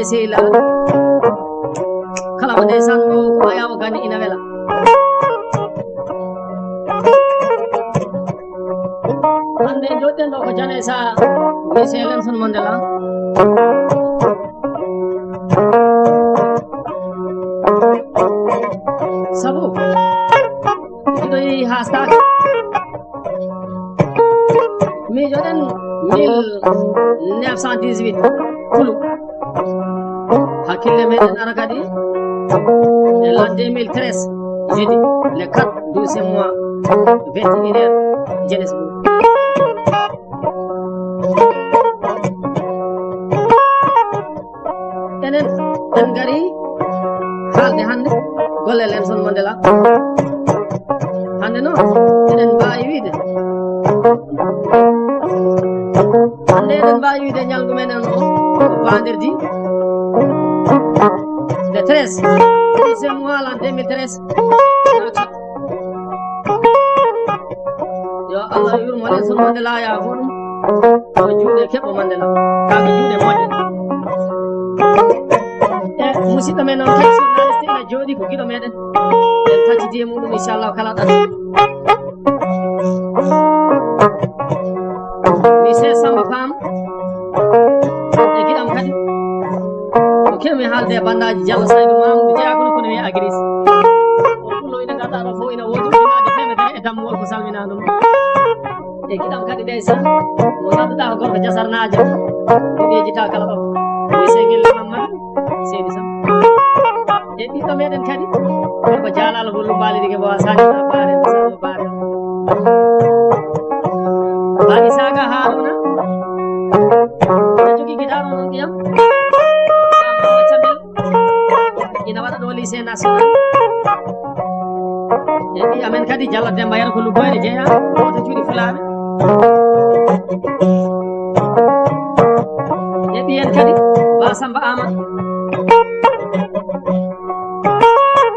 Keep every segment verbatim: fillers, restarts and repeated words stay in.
Sehilaaɓe, kala mo ndeysaan o ko ɓayaama kandi ina wela. Hannde jooɗiɗen ɗo ko Janaysa, lycée Nelson Mandela. Sabu miɗo yehi haastaaki. Miijoɗen mille neuf cent dix-huit, Kulu. Hakkille meɗen ara kadi e l'an deux mille treize, jeudi, le quatre douzième mois, vingt et une heures, Johannesburg. Enen en ngari haalde hannde golle Nelson Mandela. Hannde noon, eɗen mbaawi wiyde, hannde eɗen mbaawi wiyde ñalngu meɗen o ko vendredi le treize, douzième mois l'an deux mille treize. Yo Allah yurmo Nelson Mandela, yaafo ɗum. Ko juuɗe keɓɓo Mandela, kaa ko juuɗe moƴƴe. E musidɗo men on kadi, journaliste ina jooɗi ko giɗo meɗen. En taccidi e muɗum, inchallah, kala ɗan. Monsieur Samba Pam, e giɗam kadi. Ko keɓmi haalde e bandaaji Diallo Saydou Mamoudou Dia, kono kono wiye Agris. O pullo ina ngarɗa ɗo fof ina woodi ujunaaji temedere e dammuwol ko salminaa ɗum. E giɗam kadi ndeysaan, mo ngannduɗaa ko gorko jasarnaajo, ko ɓeejita kala ɗo. Monsieur Gille Mamadou, seydi Sam. E ɓiɗɗo meɗen kadi, gorko Jaalal Hullu Mbaali Rige Mbowa Sani Mbaare, Sani Mbaare. Mbaali Saga Haruna, ina jogii gitaar o ɗon ɗiyam. Ina waɗa ɗo lycée national. E ɓii amen kadi Jallo Demba Yero ko Lubboyre jeeya, gooto cuuɗi Fulaaɓe. E ɓiyen kadi Ba Samba Ama.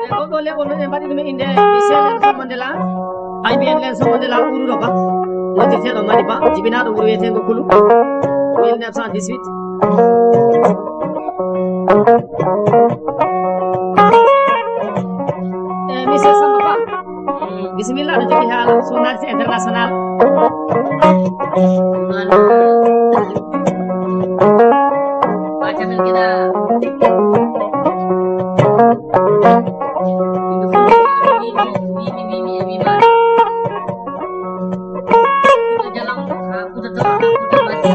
E oɗo leɓol noon en mbaɗi ɗum e innde Michel Nelson Mandela. Ay mbiyen Nelson Mandela Uruɗo Ba, noddirteeɗo Madi Ba, jibinaaɗo wuro wiyeteengo Kulu, mille neuf cent dix-huit. E Monsieur Samba Ba, bisimilla, aɗa jogii haala, journaliste international. Ba Jamil Gida. Yimɓe fof mbimi, mbimi, mbimi, mbimi e mbima. Fuuta Jalon, haa Fuuta Tooro, haa Fuuta Bassi.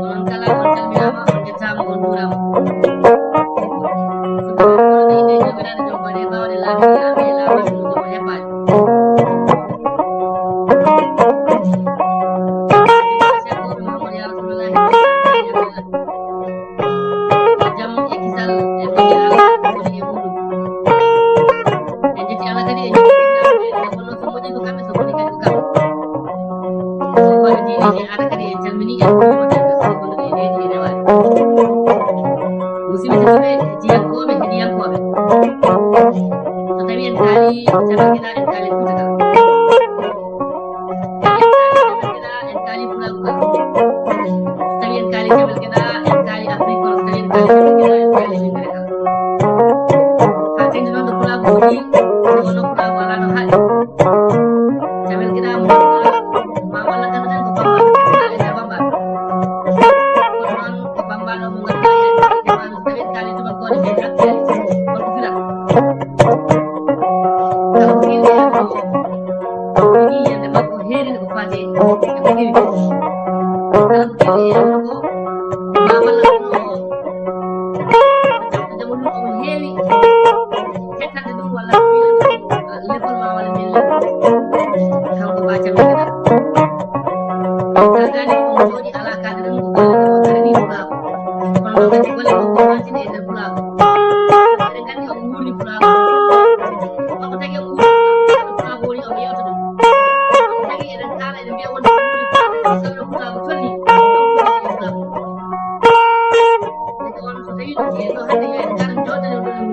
Onon kala on calminaama, on njettaama, on njuuraama. Sukaaɓe, on ɓe inde joomiraaɗo jom bone, baawɗe laabi, laabi, laabi, ɗum ko heɓaani. Jam e kisal e moƴƴere Allah woni e muɗum. En jetti Allah kadi, en jetti nde wonno so moƴƴi ko kamɓe, so boni kadi ko kamɓe. So woni diine e aada kadi en calmini en, ko kamɓe so wonno e leydi e rewaade. Musidɓe tedduɓe, jiyankooɓe, heɗiyankooɓe, so tawi en kaali Caɓel Gila, en kaali Fuuta kala. En kaali Pulaagu kala. So tawi en kaali Caɓel Gila, en kaali Afrik kala. So tawi en kaali Caɓel Gila, en kaali yimɓe kala. Haa teŋti noon no Pulaagu woni, no wonno Pulaagu alaa no haaɗi. Caɓel Gila mo ma walla ganda tan ko Bamba, e nder Bamba. Kono noon ko Bamba ɗo mo ngannduɗaa, yani, so tawi en kaali tubankooɓe ɓe actualité, holko filata? Kala ko ɓiɗɗo yiyande makko, o jogii yiyande makko, heerinde ko faati e ko heewi ko. Kala ko ɓiɗɗo yiyande makko, ma walla kono o jam-, jamanu o heewi hettande ɗum walla ko wiyande ɗum, eh, lefol ma walla min lefol. Kanko Ba Caɓel Gila. Tagaani ko omo jooɗi alaa kaadere mum, ko galle o darini Pulaagu. Kono noon kadi golle makko o waasini e nder Pulaagu. Eɗen nganndi omo wuurni Pulaagu. Holko tagi omo wuurni Pulaagu? Pulaagu woni omo yewta ɗum. Holko tagi eɗen kaala, eɗen mbiya wonde omo wuurni Pulaagu? Sabu no Pulaagu tolni, ɗum tolni e Pulaagu. Ɗum ko on so tawii ɗum ko en ɗo hannde, yo en ngar njooɗoɗen ɗo e mum.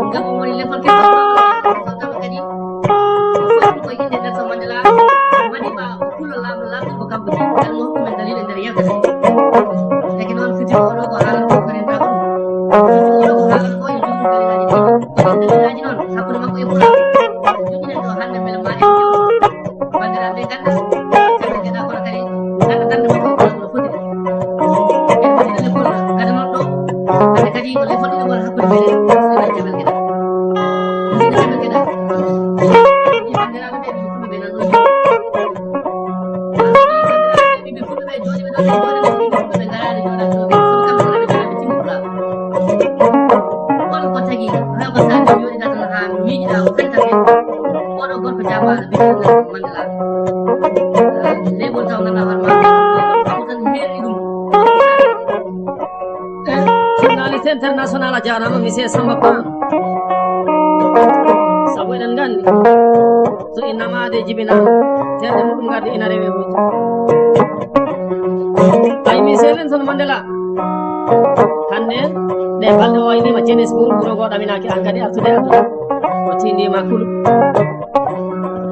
Ngam omo woni lefol kadi, so tawa kadi ko foti ko yimɓe nder so Mandela, Madi Ba, Pullo laamɗo, laamɗo ko kanko tigi. Tan mo hokku men daliil e nder yewtere. Ko lefol ɗiɗo ngol hakkunde meɗen, musidɗo Ceerno Geɗa. Musidɗo Ceerno Geɗa. Ɗi banndiraaɓe ɓe, ɓe fulɓe ɓe nan ɗon. Ɓiɓɓe fulɓe ɓe jooɗiiɓe ɗo, ɓe jooɗiiɓe, ɓiɓɓe fulɓe ngaraani jooɗaade ɗo, ɓe fulɓe kamɓe ngaraani jooɗaade timmi pulaar. Hol ko tagi, hol ko saabi mi jooɗiɗaa tan haa mi miijiɗaa ko kadi tan ɓe? Oɗo gorko jaambaaro, biyeteeɗo Nelson Mandela. Leeɓol taw ngannduɗaa hoore maa, ko tan heerɗi ɗum. E journaliste international a jaaraama, monsieur Samba Pan. Sabu eɗen nganndi, so innama de jibinaama, terɗe muɗum ngardi ina rewe hojji. Ay, monsieur Nelson Mandela, hannde ɗe balɗe o waynima Johannesburg, wuro ngo ɗaminaaki an kadi artude aduna. O tiindiima kulu.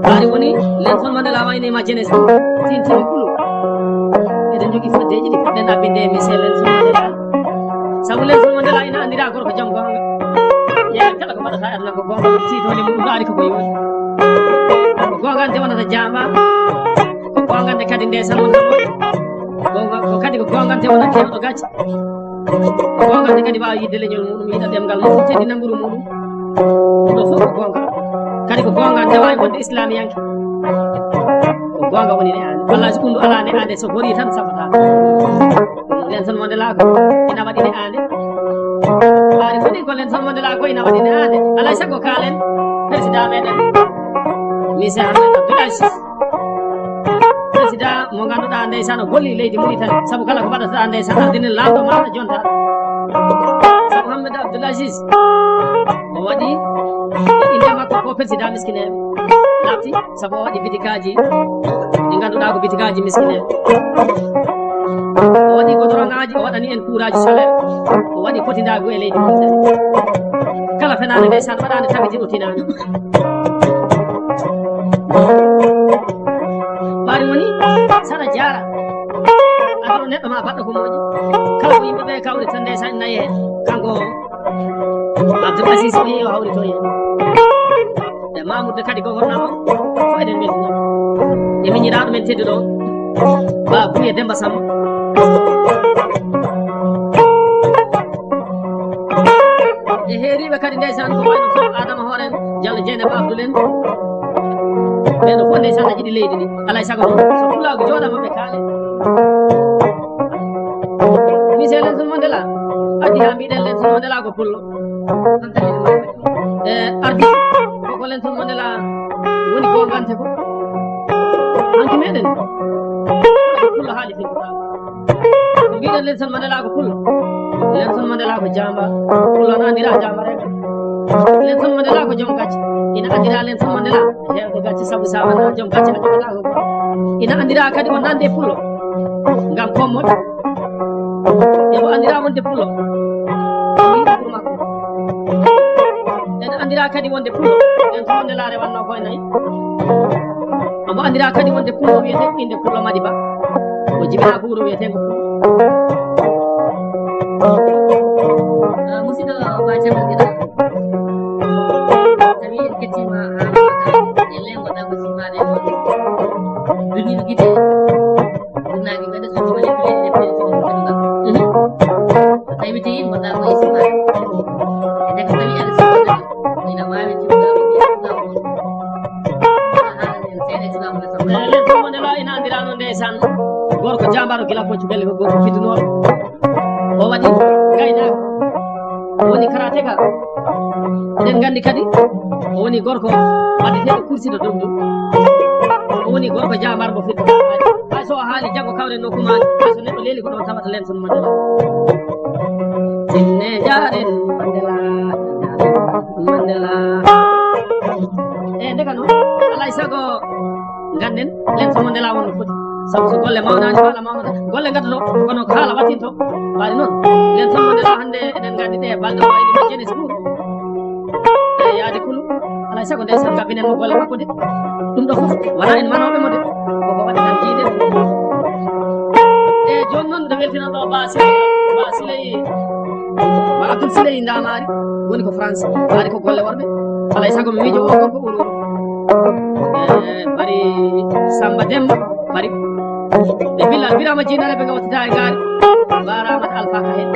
Ɓaari woni, Nelson Mandela waynima Johannesburg, tiintiima kulu. Eɗen njogii foddeeji ɗi puɗɗen abbinde e monsieur Nelson Mandela. Sabu Nelson Mandela ina anndiraa gorko jom goonga. Ƴeewen kala ko mbaɗata e aduna ko goonga, tiitoonde mum ɗaari ko ko yooɗi. Ko goongante wonata jaambaar, ko goongante kadi ndeysaan wonata moƴƴo. Ko, ko kadi ko goongante wonata keewɗo gacce. Ko goongante kadi waawi yiɗde leñol muɗum, yiɗa ɗemngal muɗum, teddina nguru muɗum. Ɗum ɗo fof ko goonga. Kadi ko goonga, nde waawi wonde islamiyanke. Ko goonga woni ne aande. Wallaahi, so ɗum ɗo alaa ne aande, so horii tan safataa. Nelson Mandela ko ina waɗi ne aande. Ɓaari foti ko Nelson Mandela ko ina waɗi ne aande. Alaa e sago kaalen président meɗen, monsieur Ahmed Abdoul Aziz. Président mo ngannduɗaa ndeysaan o golli leydi Mauritanie, sabu kala ko mbaɗata ndeysaan ardini laamɗo maaɗa jonta. Sabu Ahmed Abdoul Aziz o waɗi e innde makko ko président miskineeɓe. Laaɓti sabu o waɗi bitikaaji ɗi ngannduɗaa ko bitikaaji miskineeɓe. O waɗi godoroŋaaji, o waɗani en kuuraaji solaire, o waɗi potindaagu e leydi Mauritanie. Kala fenaande ndeysaan waɗaande tabiti o tinaani. Ɓaari woni, saɗa jaara. Aduna neɗɗo ma baɗɗo ko moƴƴi. Kala ko yimɓe ɓe kawri tan ndeysaan nayi heen. Kanko Abdoul Aziz ɓe o hawri toon heen. E Mamoudou kadi ko wonno o, fof eɗen mbeltino. E miñiraaɗo men tedduɗo, Ba Bouye Demba Samba. E heeriiɓe kadi ndeysaan ko wayno fof Adama Hoore en, Diallo Dieynaba Abdoul en. Ɓeɗo fof ndeysaan a jiɗi leydi ndi. Alaa e sago noon, so pulaagu jooɗama ɓe kaale. Monsieur Nelson Mandela, addi haa mbiɗen Nelson Mandela ko pullo. E ardi ko ko Nelson Mandela woni goongante ko. Hanki meɗen. Pullo haali fii. Ko mbiɗen Nelson Mandela ko pullo. Nelson Mandela ko jaambaar. Pullo na anndira jaambaar en. Nelson Mandela ko joom gacce. Ina anndira Nelson Mandela heewde gacce, sabu sa wonaa joom gacce a jogataa ko. Ina anndira kadi o nande pullo. Ngam ko moƴƴo. Emo anndira wonde pullo. Ko yiɗi pour makko. Ene anndira kadi wonde pullo. Nelson Mandela rewanno koye nayi. Omo anndira kadi wonde pullo wiyetee innde pullo Madiba. O jibinaa ko wuro wiyeteengo Pullo. Ah, musidɗo Ba Jamal Geɗa. Tawi en kettima ha e lengo da ko simade. Duniya gite. Duna gi bede so woni ko e pele. Tawi ti mo da ko isma. E de ko tawi ala sima. Ina wawi ti mo da ko isma. Aha, en sene ti mo da. Ina andirano ndesan. Gorko jambaro gila ko ci belle ko gorko fitino. O waɗi ngaynaaka, o woni karateka. Eɗen nganndi kadi, o woni gorko waɗeteeɗo kursi to dow ɗum. O woni gorko jaamar mo firti. Hay so o haali janngo kawren nokku maa, hay so neɗɗo leeli ko ɗon tawata Nelson Mandela. Sinne jaaren Mandela, Mandela. E ndeka noon, alaa e sago ngannden Nelson Mandela won no foti. Sabu so golle mawnaani, haala mawnata. Golle ngaddoto, kono ko haala wattinto. Waɗi noon, Nelson Mandela hannde eɗen nganndi ɗe balɗe o wayni no jeunesse ɓuuri. E yaade kulu, alaa e sago ndesan ngabbinen mo golle makko de. Ɗum ɗo fof, wonaa en manooɓe mo de. Koko waɗi tan jiiɗe. E jooni noon, nde weltinan ɗo Ba Siley, Ba Siley, Ba Abdoul Siley Ndamaari, woni ko France. Waɗi ko golle worɓe. Alaa e sago mi miijo o gorko ɓuri wuro. E, bari Samba Demba, bari. Ɓe Bilal Birama Jinare ɓe ngawtita e ngaari. Mbaaraama Alfa Kahen.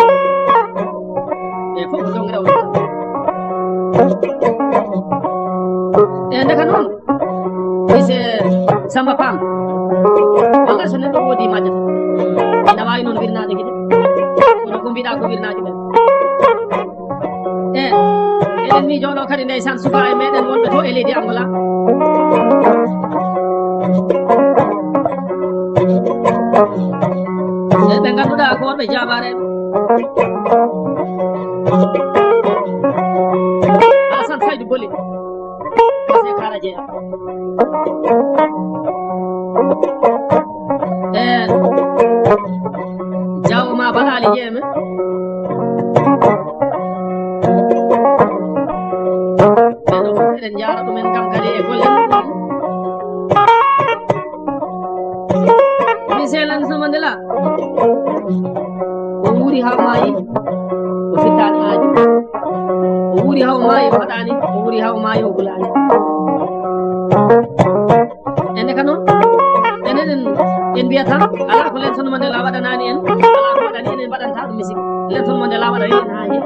Ko mbiɗa ko wirnaaji ɓen. E eɗen miijoo ɗoo kadi, ndeysaan, sukaaɓe meɗen wonɓe to e leydi Angola. E ɓe ngannduɗaa ko worɓe jaabareeɓe. Alasan Saydu Boli. José Kara Jeya. E Jawo ma baɗaali jeeme. Ɓeɗo fof eɗen njaara ɗumen kam kadi e golle mum. Monsieur Nelson Mandela, o wuuri haa maayi, o fittaani aadi. O wuuri haa o maayi, o haɗaani. O wuuri haa o maayi, o hulaani. Ene ka noon, enen en, en mbiyata, alaa ko Nelson Mandela waɗanaani en, alaa ko waɗani en, en mbaɗanta ɗum misik. Nelson Mandela waɗani en haa heewi.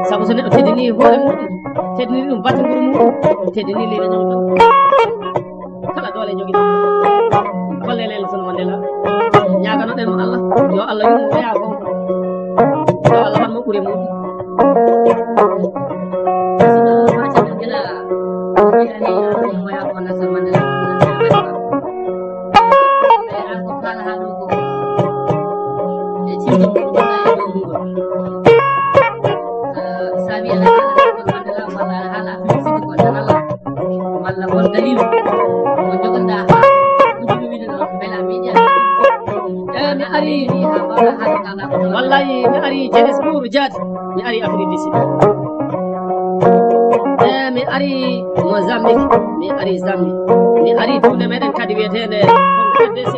Sabu so neɗɗo teddini hoore mum, teddini ɗum batte nguru mum, teddini leydi mum. Kala doole jogi. Golle Nelson Mandela. Ñaaganoɗen mo Allah. Yo Allah yurmo oya gonko. Yo Allah wan mo ɓure mum. Sino Fatima Gila. Gila ni, oya ko Nelson Mandela. Ko kala haa ɗo ko. E cimɗo ko ɗum ɗo e ɗo ɗum ɗo. Sabi ala haala Nelson Mandela walla ala haala Afrique Sidi ko tan Allah. Walla won dalilu mo jogonɗa haa ɗum wiɗo ɗo mbela media. E mi ari, wallahi mi ari jeunesse ɓuru jaati, mi ari Afrique du Sud. E mi ari Mozambique, mi ari Zambie, mi ari duunde meɗen kadi wiyeteende Congo R D C.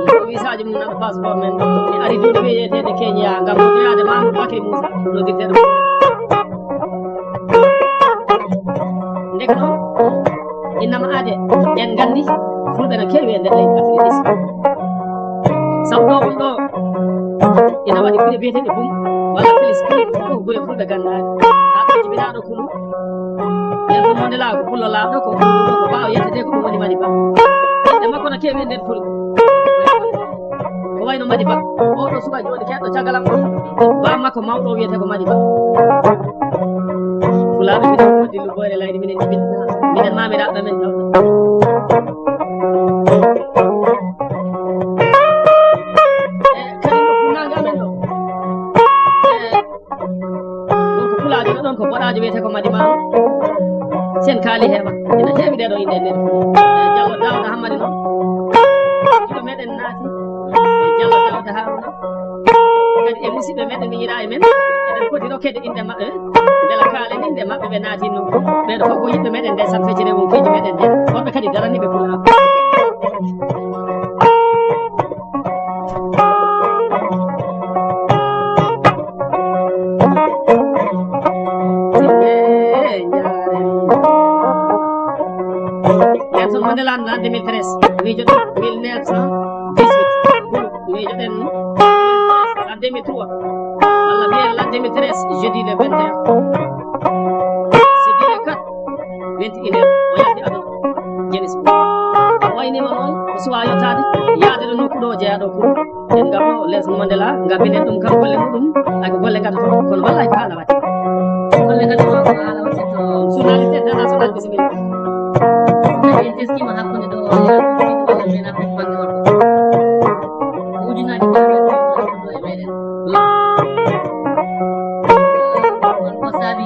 Ko visaaji mum nana passeport men. Mi ari duuɗi ɓe yeeteede Kenya ngam notoyaade Mamoudou Bakri Moussa, noddirteeɗo. Ndeke ɗo, innama aade, en nganndi Fulɓe no keewi e nder leydi Afrique du Sud. Sabu ɗo woni ɗo, ina waɗi gure biyeteeɗe Bum, walla Filistin, ko gure Fulɓe ganndaaɗe. Haa ɓe jibinaa ɗo Kulu, Nelson Mandela ko pullo laaɓɗo, ko, ko ɓaawo yettete ko ɗum woni Madiba. Ɓiɓɓe makko no keewi e nder Fulɓe. Ko wayno Madiba. Oo ɗo suka jooni keɗɗo caggal am. Baaba makko mawɗo o wiyetee ko Madiba. Fulaaɓe minen ko dillu boyre laydi minen jibinta. Minen maamiraaɓe men tawta. E kadi ko funnaange amen ɗo. E Wonko pulaajo ɗon ko boɗaajo wiyetee ko Madi Maama. Sen kaali heɓa. Ina heewi ɗee ɗoo inɗe nder. E Jallo Daawda Hammadi noon. Ɗiɗo meɗen naati. E Jallo Daawda Haruna. Kadi e musidɓe meɗen miñiraa e men. Eɗen poti rokkeede inɗe maɓɓe. Mbela kaalen inɗe maɓɓe ɓe naati noon. Ɓee ɗoo fof ko yiɗɓe meɗen nde san feccere wonkiiji meɗen nde. Wonɓe kadi daraniiɓe pulaaɓe. Nelson Mandela en deux mille treize, miijoɗen mille neuf cent dix-huit, miijoɗen en deux mille trois, walla mbiyen l'an deux mille treize, jeudi le vingt et un, jeudi le quatre, vingt et une heures, o yalti aduna, jeunesse. O waynima noon, o suwa yottaade, yaade ɗo nokku ɗo o jeyaa ɗo Kulu. En ngam ɗo Nelson Mandela, ngam minen ɗum kam golle muɗum, ay ko golle gaddoto, kono wallahi ko haala waɗi. Golle gaddoto ko haala waɗi to. Journaliste international, bisimilla. En teskima hakkunde ɗo, walla men Afrique bannge worgo. Ko ujunaji kilometre ɗo e meɗen. On ko saabi.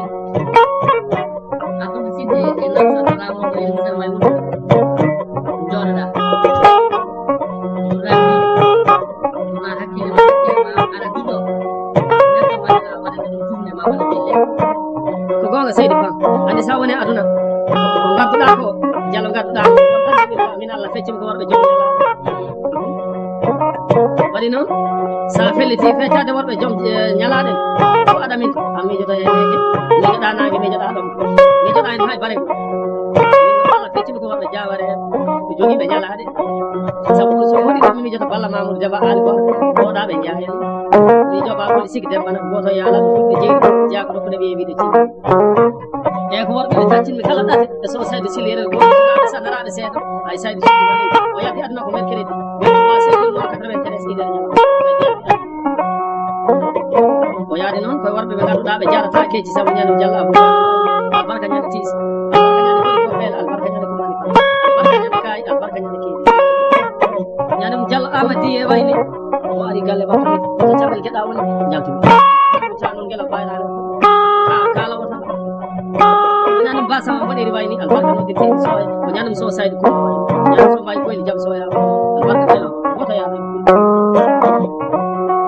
Abdou Sidé e Lansana Ramondo e Moussa Maimouna. Jooɗoɗa. Ɗum rami. Ma hakkille ma, hakkille ma, aɗa duɗo. Neɗɗo waɗa, waɗa ɗum jumle ma, waɗa belle. Ko goonga, Seydi Ba. Anndi sa woni aduna, ko ngadduɗa ko, jalo ngadduɗa ko. Min Allah feccim ko worɓe jom. Waɗi noon, so a felliti feccade worɓe joom, eh, ñalaaɗe, ko aɗa min, a miijoto e neege, miijoɗa naange, miijoɗa ɗom, miijoɗa heen hay bare. Min Allah feccini ko worɓe jaaware, ko jogiiɓe ñalaaɗe. Sabu so woni ko mi miijoto Balla Mamoudou Daba Aali Ba, ɗoɗa ɓe jeyaa heen. Mi joɓa ko sigi debbo na, gooto yaala, ɗum ɓe jeyi, jeyaa ko ɗo ko ɗe wiye wiide ci. Eeyi, ko worɓe ɓe taccinmi kala ɗate, e so Saydu Sili Yero, gooto sukaaɓe Sandaraaɓe seeɗa, ay Saydu Sili Yero, o yalti aduna ko mercredi, vingt-trois septembre quatre-vingt-treize, ɗiɗi e ñalawma. Ade noon, koye worɓe ɓe ngannduɗaa ɓe jarata keeci sabu ñande Jallo Abou. Albarka ñande tiis. Albarka ñande kiri ko feela, albarka ñande ko mani faa. Albarka ñande kaayi, albarka ñande keeri. Ñande mum Jallo Amadi e wayli. O ari galle makko ni. Ko caɓel geɗa woni jaltuɓe. Ko caa noon ngela bayraare. Haa kaala o tan. Ñande mum Ba Sama mbaɗiri wayni, albarka noon de tewi soya. Ko ñande mum so saydu ko. Ñande so mbayi koyli jam soya. Albarka kala. Wota yaa.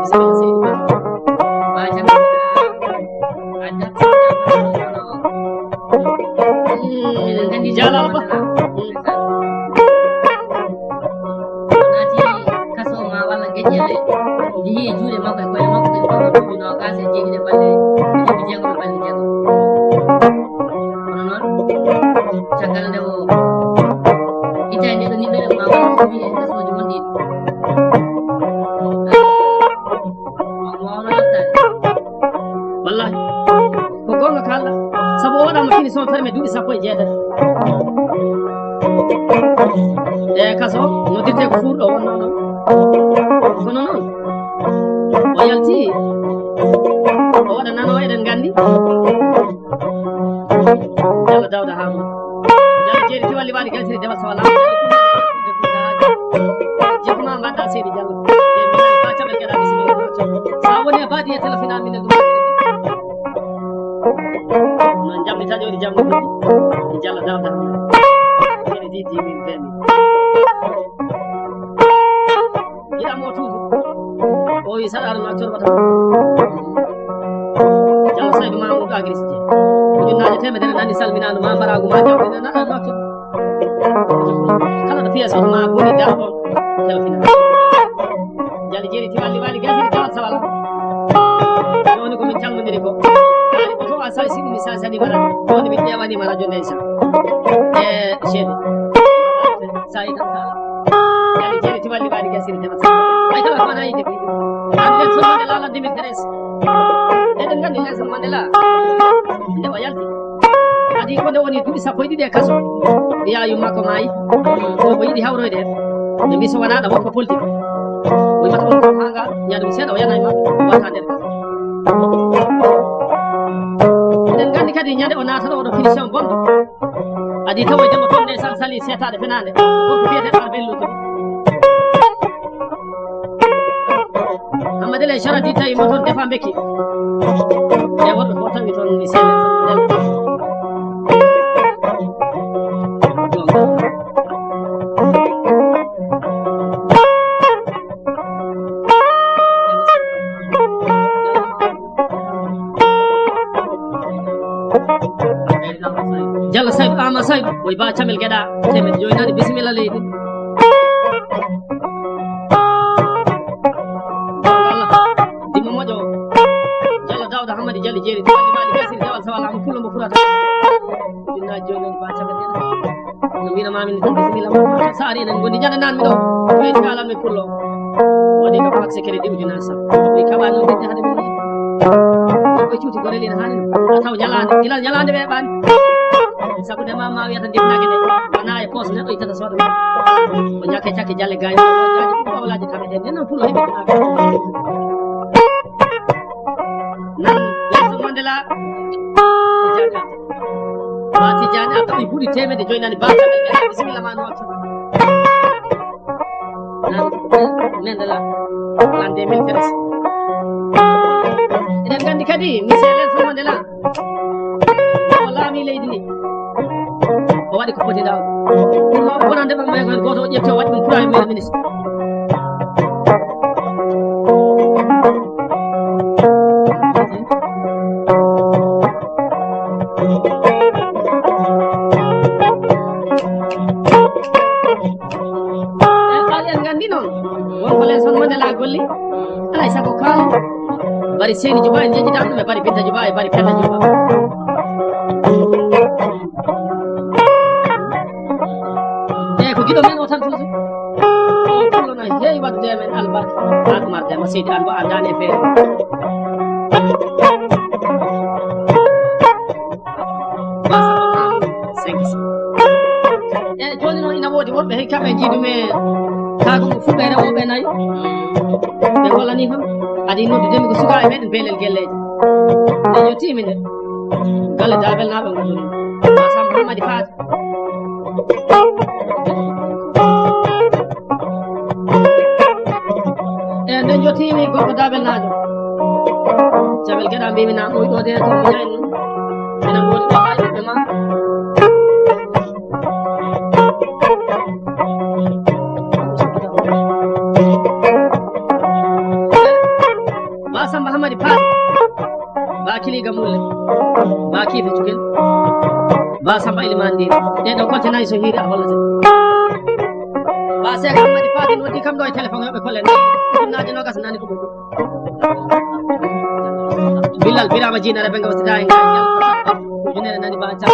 Bisimilla seydi Ba. Ba jam. Eɗen nganndi Jalal Ba. Naati kaso ma walla ngejjere, jehi e juuɗe makko e koye makko, ɓe ɗon duuɓi noogaas e jeeɗiɗi e balɗe, duuɓi jeegom e balɗe jeegom. Kono noon, caggal nde o ittaani nde ɗo niɓɓere, ma walla suuɗi e kasooji wonɗi. Mo wawno yettaade. Wallahi. Ko goonga kaalɗa. Sabu o waɗaama fini son ferme duuɓi sappo e jeetati. E kaso, noddirte ko fuurɗo wonnoo ɗon. Kono noon, o yalti, o waɗanano, eɗen nganndi. Yalla Dawda Haama. Yalla jeeri Tiwalli Waali Gaysiri Dewal Sawala. Jikma mbaɗɗa seydi Jallo. E min ba caɓel geɗa bisimilla. Sa woni e baadi e téléphone am minen ɗum. No jamɗi taƴoɗi jamɗi. Jallo Dawda Haama. Ene di dix mille, vingt mille. Yiɗa mo toujours. O wi saɗa ɗum accorɓata. Jallo Saydu Mamoudou Agris Dieng. Ujunnaaje teemedere nani salminaano ma mbaraagu ma jawdi nana ɗum accorɓata. Kala ɗo pièce oto ma boni dal ɗon. Telfina. Jali jeeri Tiwalli Waali Gaysiri Dewal Sawala. Jooni ko min calmondiri ko. Kaali ko to a sali siɗumi sa sani mara. Jooni min ƴeewanima radio ndeysaan. E ceede. Sa itan kala. Yalla jeeri Tiwalli Waali Gaysiri Dewal Sawala. Ay kala ko ana yiide ko yiide. An Nelson Mandela la deux mille treize. Eɗen nganndi Nelson Mandela. Nde o yalti. Adi ko nde woni duuɓi sappo e ɗiɗi e kaso. Yaayu makko maayi. O ko yiɗi hawroyde heen. Ɓe mbi so wonaa ɗo wonko politique. O yimata on ko haa ngal, ñande mum seeɗa o yana e makko, wata nder. Eɗen nganndi kadi ñande o naatata oɗo finition bonɗo. Adi tawa e janngo toon nde sal sali seetaade fenaande. Gorko biyeteeɗo Arbel Luttu. Hammadele Sharadi tawi mo toon defa mbekki. E worɓe fof tawi toon ni seeɗa. Jalla Saydu, Ama Saydu, woy ba Camel Geɗa, temen joy nani, bisimilla leydi. Dimo moƴo, Jalla Dawda Hamadi Jali Jeeri, Jali Mali Gasiri, Dawal Sawal, Ama Pullo mo Kurata. Jinna joy nani, ba Camel Geɗa. No mbino ma min tan bisimilla ma. Sa ari enen gondi ñande nan mi ɗo. Ɓeydi kalan mi pullo. Waɗi ko fat secret di ujuna sa. Mi kaɓa no ɗiɗi hade mi. Ko cuuti gorel ina hani. A taw ñalande. Ila ñalande ɓe ɓani. Sabu de ma ma wiyata ndin nage de. Wona e pos ne o ittata sodo. O ñakke cakke jalle gaay. O wolaji kamete. Nen non pullo heɓi. Nan Nelson Mandela. Jaga. Ba Tijani a tawi buɗi teemedde joyi nani ba. Bisimilla ma no. Nan, nan de la. Nan deux mille treize. Eɗen nganndi kadi, monsieur Nelson Mandela, o laami leydi ndi. O waɗi ko foti laawol. Ɗum noon, wonande ɓe, ɓe, gooto o ƴetti, o waɗi ɗum Prime Ministre. En nganndi noon, wonko Nelson Mandela golli, alaa e sago kaala. Bari Seydi Juba en njejjitaani ɗum e Bari Binta Juba e Bari Penda Juba. Eeyi, ko giɗo men o tan toujours. Pullo no heewi waɗde men albarka. An Umar Deme, Seydi Ango, an daan e feere. E jooni noon ina woodi woɗɓe heen kamɓe njiidu-mi kaagu mo fuɗɓe rewooɓe nayi. Ɓe ngollanii kam. Adi noddude mi ko sukaaɓe meɗen Belel Gelleeji. Nde yettiimi nde, galle Daabelnaaɓe ngadduno. Ba Samba Hammadi Faati. E nde njottiimi gorko Daabelnaajo. Jabel Geɗa mbimi na ɗo ɗo de to mi ñayn. Enen woni ɗo haali ɓe ma. Ba Samba Hammadi Faati. Ba Kili Gamulle. Ba Kiife Cukel. Ba Samba Iliman Ndin. Ɗe ɗo kolte nayi so hiiri a hollata. Ba Seek Hammadi Faati noddi kam ɗo e téléphone yoɓe kolle nayi. Ujunnaaje nogas nani ko ɓurɗo. Billal Birama Jina Rebe Ngawsi Daye Ngal. Ujunere nani ba Thiam.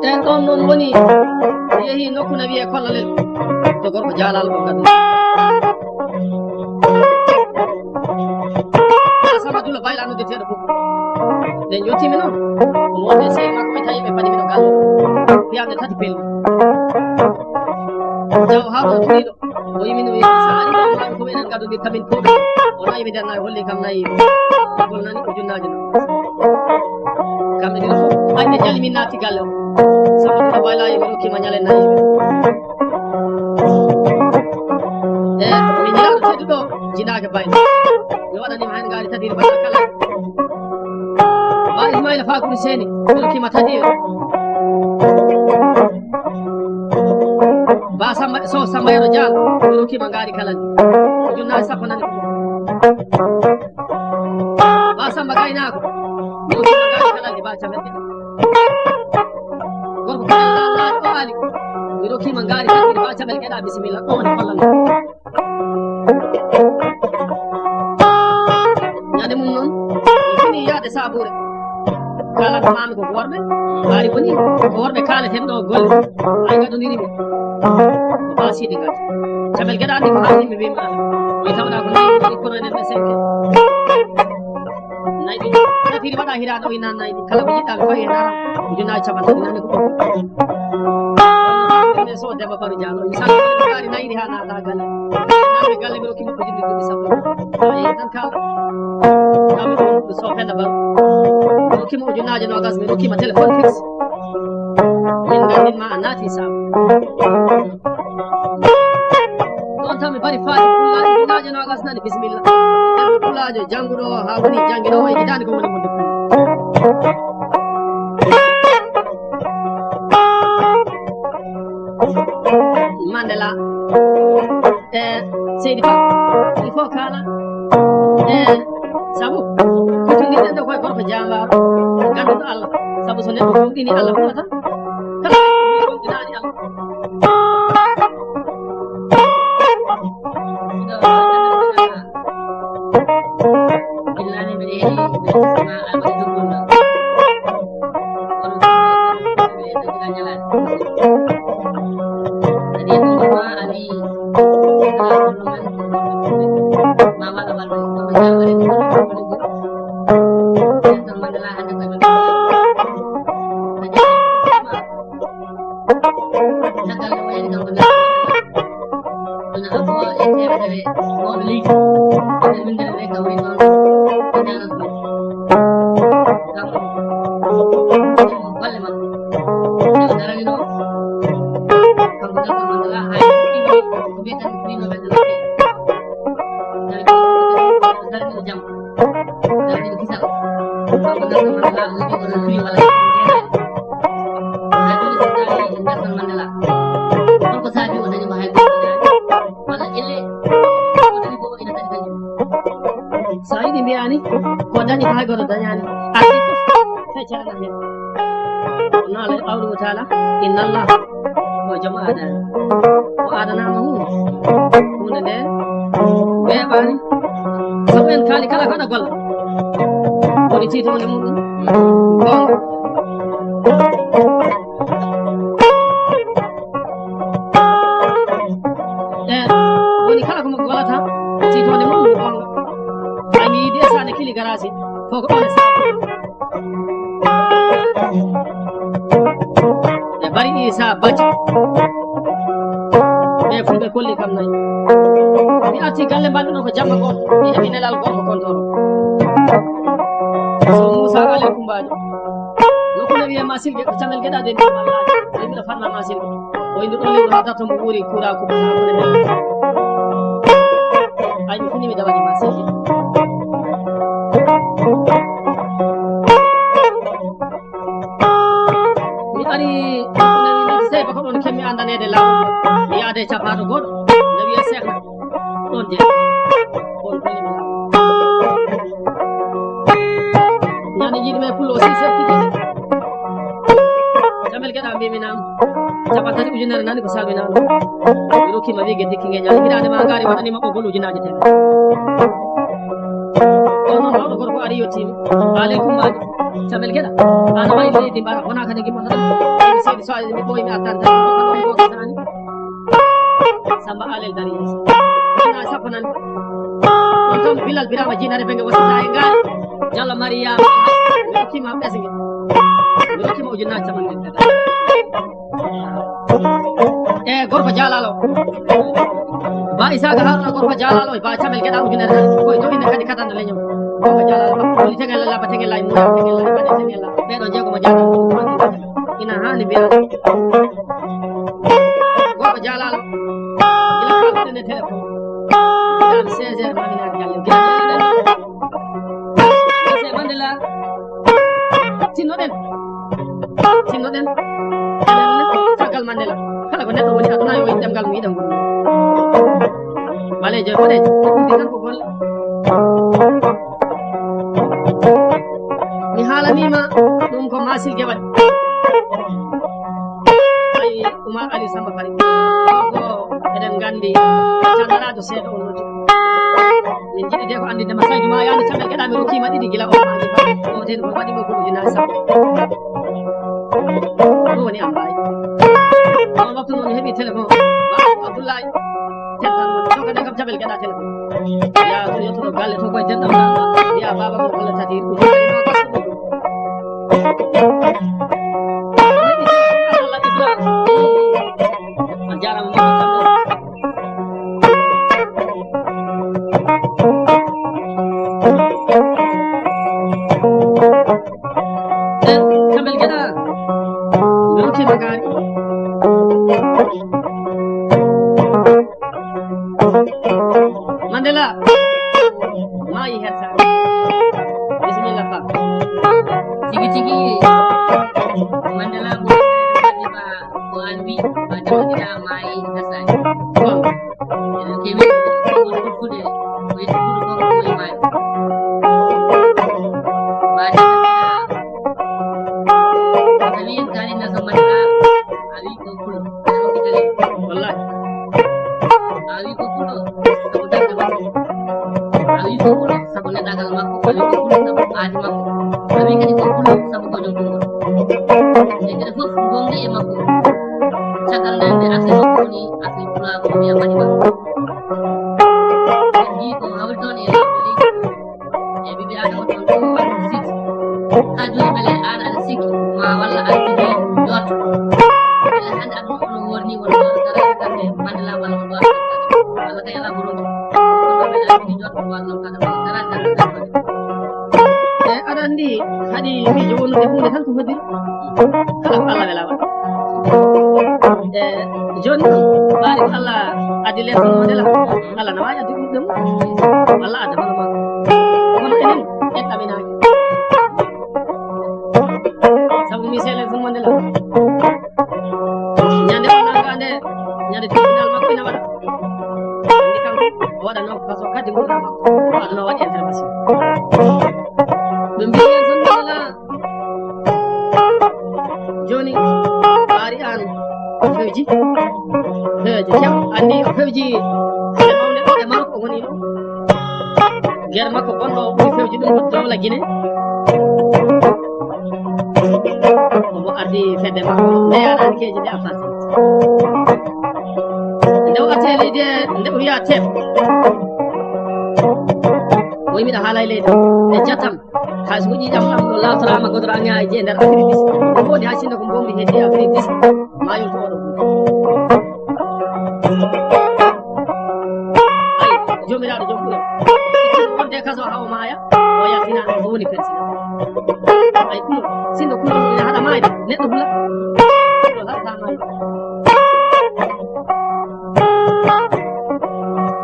Ɓen ɗon non woni, yehi nokku na wiyee Kollalel, to gorko Jaalal ko kadi. Asama Dulo Bayla noddeteeɗo fof. Nde njottimi noon, ko wonde sey makko ɓe tawi ɓe mbaɗi mino galle. Fiyande tati pelmi. Jaw Haruna Turiɗo. O yimino wi sa ari ɗo maɓe ko enen gaddodir kamin koɓe. O nayi mi nder nayi holli kam nayi. Gol nani ko junnaaji noon. Kamɓe ɗiɗo fof ay ɓe jali min naatti galle o. Sabu ɗum o baylayi mi rokkima ñale nayi. E mi ñaaɗo tedduɗo jinaake bayla. Mi waɗanima hen ngaari tati baɗa kala. Ba Ismaila Fakuru Seni mi rokkima tati. Ba Samba, Sow Samba Yero Dial, mi rokkima ngaari kala ni. Ko junnaji sappo nani ko. Ba Samba Gaynako, mi rokkima ngaari kala ni, ba Camel. Gorko kala la la o Ali, mi rokkima ngaari kala ni, ba Camel Geɗa, bisimilla, ɗo woni kollal. Ñande mum noon, mi fini yaade Sabuure. Kala ko maami ko worɓe, mbaari woni ko worɓe kaaleten ɗo golle. Ay gadondiri mi. Ko ba Sidi Gati. Camel Geɗa andi ko haalni mi wi ma. Mi tawna ko nayi woni kono enen ɓe senke. Nayi ɗi, tati waɗa hiraɗo o inan nayi ɗi. Kala ko jiɗɗa mi fawi hen ara. Ujunnaji capanɗe tati nani ko. Ɓe so Demba Faru Diallo. Mi salmini mi ɓaari nayi ɗi ha naata galle. Naɓe galle mi rokki mo ko jilli duuɓi sappo. Ayi, tan ka. Kam ɗum so Penda Baro. Mi rokki mo ujunnaaje noogas, mi rokki mo téléphone fixe. Min ngandin ma a naati saabu. Ɗon tan mi bari faati ujunnaaje noogas nani, bisimilla. Pulaajo jannguɗo o haa woni jannginoowo e hitaande ko woni mo debbo. Mandela. E seydi Ba, il faut kala. E sabu ko tigi ɗen ɗo koye gorko jambaaro, ganduɗo Allah. Sabu so neɗɗo gomɗini Allah huwata. Kala ko gomɗinani Allah. Illa ni mbiɗa yeeɗi, mbiɗa sisma, aɗa waɗi ɗum ɗum ɗo. Kono ɗum ɗo, mbiɗa yeeɗi ɗum ñalaɗe. Kadi ɗum ɗo ma, a wi, ala ɗum ɗo man, ɗum ɗo ɗum ɗo. Ma waɗa balɗe, ɗum ɗo ñaamare, ɗum ɗo ɗum ɗo. Nelson Mandela hannde ko e maɓɓe. Kadi, sisma. Caggal nde o ari kanko Nelson Mandela, ɗum ɗo ko e teemedere mawɗo leydi. E nder winndere nde gawri toon e Nelson. Kanko, golle makko. Nde o darani ɗo, kanko Nelson Mandela, haa e ko mbiyeten ko wino ɓe darani. Darani ko jam. Darani ko kisal. Kanko Nelson Mandela, o wiyi ko no suwi walla jeere. Haa jooni so tawi Nelson Mandela, holko saabi o dañi ko hay gooto dañaani? Walla elle, o dañi ko ina kadi dañi ɗum. So a yiɗi mbiyaani, ko dañi ko hay gooto dañaani. Arti fof, feccere na heen. Kono Allah qawluhu taala, inna Allah ko joom aadani. O aadanaama huunde. Huunde nde weeɓaani. Sabu en kaali kala ko aɗa golla. Woni tiitoonde muɗum. Goonga. E woni kala ko mo gollata, tiitoonde muɗum ko goonga. A mi yiɗi e saane kili garaasi, fof ko ɗon e sabu. E bari Isa Baji. Ɓe fulɓe kolli kam nayi. Mi arti galle mbanɗuno ko jamma goto. Mi heɓi nelal gorko kontoro. So Moussa Alé Kumbaajo. Nokku ne wiyee Masilge, ko Camel Geɗa de mbiɗa wallaahi. Ɓe mbiɗa fanna Masilge. O indi ɗon lewru haa darto mbo wuuri kuuraa ko. Ay, mi fini mi dawani Masilge. Mi ari sey bako ɗon kemmi andaneede laamu. Mi yaade capaaɗo goɗɗo. Nde wiyee Seex ɗon je. On koni mi laamu. Ñande jiiɗi me pullo aussi sefti. Jamel Geɗa mbimi nam. Capatati ujunere nani ko salminaano. Mi rokki ma wiige dikki nge ñande. Hiɗaande ma ngaari waɗani ma ɓoggol ujunaaji teemeɗɗe. On noon mawɗo gorko ari yettiima. Aleykum maji. Jamel Geɗa. Ana wayi leydi mbara wona kadi gimmoto tan. Mi seedi so mi ɓooyi mi attanta. Samba Alel dari yeeso. Ina sappo nan. On tan Bilal Birama jinare benge wasata e ngal. Jalla Mariama. Mi rokkima ɓesnge. Mi rokkima ujunnaji capanɗe tati. E gorko jaalalo. Ba Isaka Haruna gorko jaalalo e ba Camel Geɗa ujunere. Koy to inde kadi katande leñol. Gorko jaalalo. Woni tegel la ba tegel la e muya tegel la ba tegel la. Ɓeɗo jeego mo jaalalo. Ina hani mbiya. Gorko jaalalo. Ila ka ɗum ne téléphone. Ila seize heures ma ina galle. Ila seize heures Mandela. Tinnoɗen. Tinnoɗen. Enen caggal Mandela. Kala ko neɗɗo woni aduna yo yiɗ ɗemngal mo yiɗa ngol. Ɓaleejo e boɗeejo. Ɗum tan ko golle. Mi haalanima ɗum ko Masilge waɗi. Ayi, Oumar Ali Samba Fari. Ko eɗen nganndi, janngaraajo seeɗa on noddi. Min njiɗi de ko anndinde ma Saydu ma yaani Camel Geɗa, mi rokkima ɗiɗi gila on maaji. O ten ko waɗi mo ko ujunaaji sappo. Ɗum woni am mbaay. On waktu noon mi heɓi téléphone. Abdoulaye. Teddal mon. Ɗo kadi kam Camel Geɗa téléphone. Yaa to yettoto galle to koye denɗam. Wiya baaba mo holla tati. A jaaraama. Eh, Camel Geɗa. Yewtima gaari. Mandela. Maayi hersa. Bisimilla, Pape. Tigi tigi. Mandela ko ko an wi, ba jooɗiɗa maayi hersa. Bon. Eɗen kewi ko woni ɗuffude, ko e ɗuffude ko ko e maayo. Ba jooɗiɗa. Tawi en kaalina so Mandela. A wi ko pulo, a wi ko pulo, sabu darnde makko. A wi ko pulo, sabu neɗɗagal makko. A wi ko pulo, sabu aadi makko. A wi kadi ko pulo, sabu ko joom ɗum. E kadi fof, ngonɗi e makko. Caggal nde nde Afrik makko woni Afrik pulaagu, o wiya Madiba. En njii ko hawri toon e leydi. E ɓiɓɓe Adama toon fof waɗi sikki. Haa jooni mbele aan aɗa sikki ma walla aɗa sikki jooɗo. Mbele hannde aduna o no woorni won ɗo dara kamɓe Mandela walla won ɗo walla kay alaa ko ronki. Kono mbele aɗa sikki jooɗo walla noon kada walla dara dara dara. E aɗa anndi haɗi miijo wonnude huunde tan ko hoddiri. Kala ko Allah wela waɗa. E jooni noon, ɓaari ko Allah addi lees ɗum Mandela. Allah na waawi addi ɗum ɗum. Allah adda hono makko. Kono enen, en ɗaminaaki. Sabu mi sele ɗum Mandela. Ñande o nanga nde, ñande tribunal makko ina waɗa. Andi kanko, o waɗa noon ko façon kadi ngurndan makko. O waɗa noon waɗi intervention. Ɓe mbiyi en tan Mandela. Jooni, ɓaari aan, o fewji. Fewji kew, anndi o fewji. Hare mawnde ɗo e Marok o woni ɗo. Gere makko bonɗo o ɓuri fewji ɗum ko dowla Guinée. Omo ardi fedde makko. Nde yaɗani keeji nde apartheid. Nde o arti e leydi e, nde o wiya teep. O wi miɗa haala e leydi. E jattam. Hay so ko ƴiiƴam am ɗo laatorama godoro a ñaa e jee nder Afrique du Sud. Woni haa sinno ko mbowmi heddi Afrique du Sud. Maa yonto oɗo. Ay, joomiraaɗo jom ɓure. Wonde kaso haa o maaya, o yaltinaano o woni président. Ay, kulo, sinno kulo ina haɗa maayde, neɗɗo hula. Kulo haɗata maayde.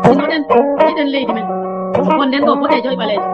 Sinno ɗen, yiɗen leydi men. Wonde ɗo boɗeejo e ɓaleejo.